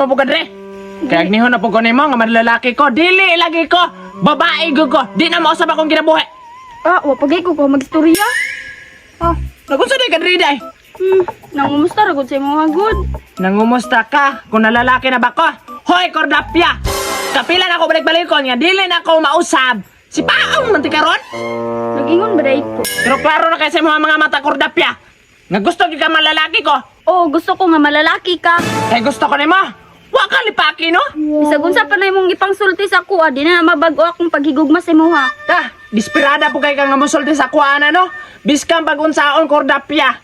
po ka dre. Kaya agnihon na po ko nimo nga manlalaki ko. Dili lagi ko. Babae gyud ko. Di na mausab akong kinabuhi. Ah, wa pagay ko ko magistorya. Ah, nagunsa di ka dre day? Nangumusta ra gud sa imong hagod. Nangumusta ka kung nalalaki na ba ko? Hoy, Cordapia! Kapila na ako balik-balikon nga dili na ako mausab. Si Paong man ti karon. Nagingon ba dai ko? Pero klaro na kay sa imong mga mata, Cordapia. Nga gusto gyud ka malalaki ko. Oo, gusto ko nga malalaki ka. Kay gusto ko nimo. Wa ka lipaki no? Bisag unsa pa na imong ipangsulti sa kuha, di na mabago akong paghigugma sa imuha. Ta, desperada po kay ka nga mosulti sa kuana no. Biskan pag-unsaon, Cordapia.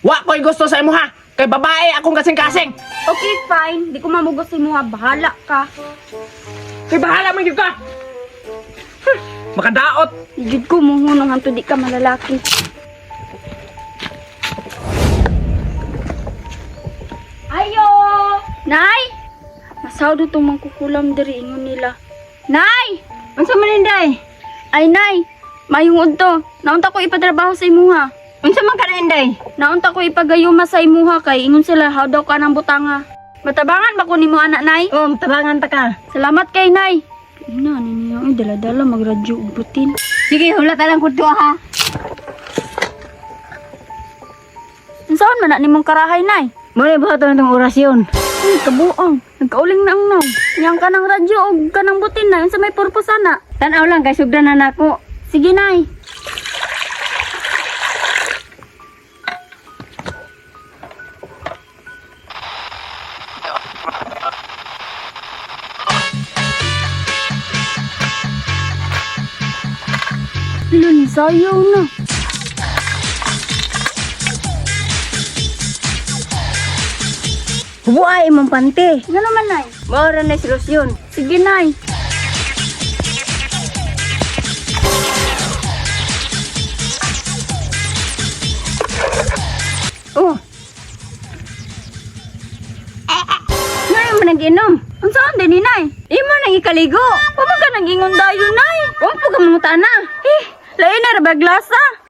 Wa ko'y gusto sa imuha. Kay babae akong kasing-kasing. Okay, fine. Di ko mamugos sa imuha. Bahala ka. Kay bahala man gyud ka. Huh, makadaot. Di jud ko muhunong hangtod di ka malalaki. Ayo! Nay! Masaw do tong mangkukulam diri ingon nila. Nay! Unsa man inday? Ay, Nay! Mayong udto. Naunta ko ipatrabaho sa imuha. Unsa man ka na inday? Naunta ko ipagayuma sa imuha kay ingon sila how daw ka ng butanga. Matabangan ba ko nimo anak, Nay? Oh, tabangan ta ka. Salamat kay Nay. Ina ni niya ay dala-dala magradyo og butin. Sige, hulat lang ko ha. Unsaon man na nimong karahay, Nay? Mo na buhaton itong orasyon. Ay, kabuang. Nagkauling na ang naw. Yang ka ng radyo og kanang butin na unsa may purpose ana? Tan-aw lang kay sugdan na nako. Sige, Nay. Lun, sayaw na. Hubuay imong pante. Nga naman, Nay. Mao ra na solusyon. Sige, Nay. Oh. Ngayon man nag-inom. Unsaon din ni Nay? Imo nang ikaligo. Wa man ka nag-ingon dayon, Nay. Wa po ka mangutana. Eh, lain na ra ba glasa?